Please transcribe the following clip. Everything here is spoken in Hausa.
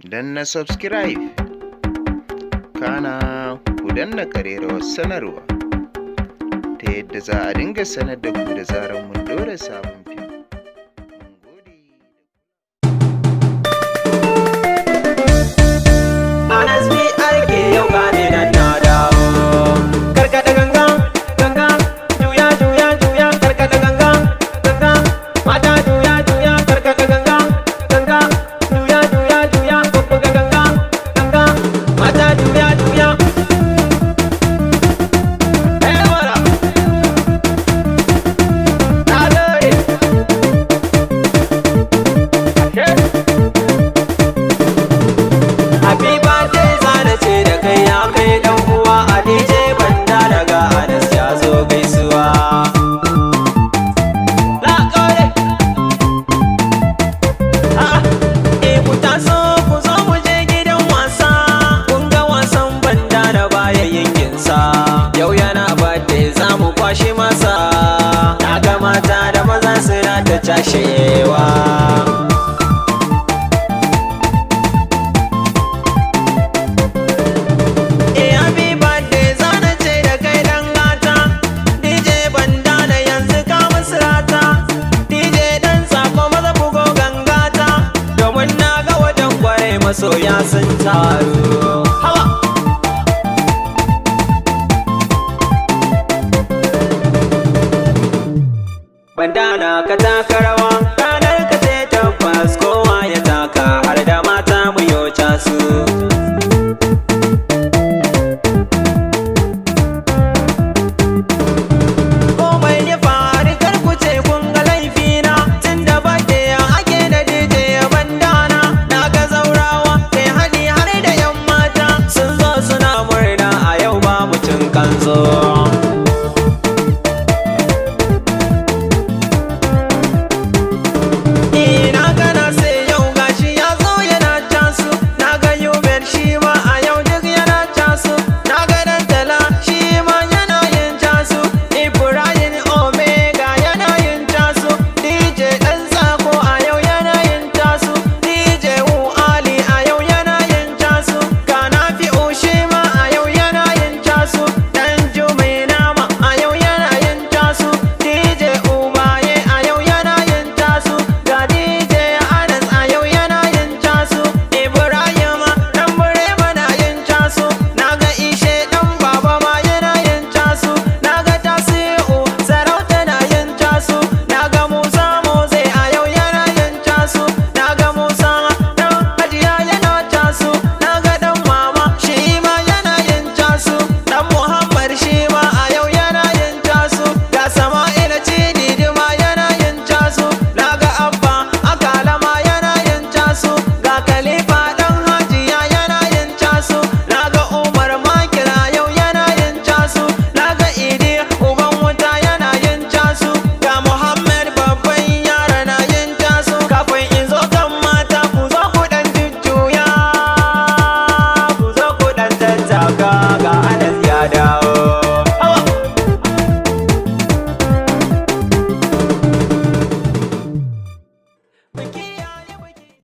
Danna subscribe, kana ku danna ƙararrawar sanarwa ta yadda za a dinga sanar da ku da zarar mun ɗora sabon fim. Mun gode. Anas BRK, yau gane nan na dawo. Karkada ganga, ganga, juya, juya, juya, karkada ganga, ganga, mata juya, juya, karkada ganga, ganga, juya, juya, juya, bubbuga ganga, ganga, mata juya, juya. Eh mara. Na gode. Ashe. Happy birthday zana ce da kai, ya kai dan uwa a DJ Banda, daga Anas ya zo gaisuwa. Na kore. Ah, eh, ku taso ku zo mu je gidan wasa. Kun ga wasan Banda da baya yankinsa. Yau yana birthday, za mu kwashi masa. Na ga mata da maza suna ta cashewa. Eh, happy birthday zana ce da kai dan gata, DJ Bandana, yanzu ka musrata. DJ dan sako, maza bugo gangata, domin na ga wajen kware masoya sun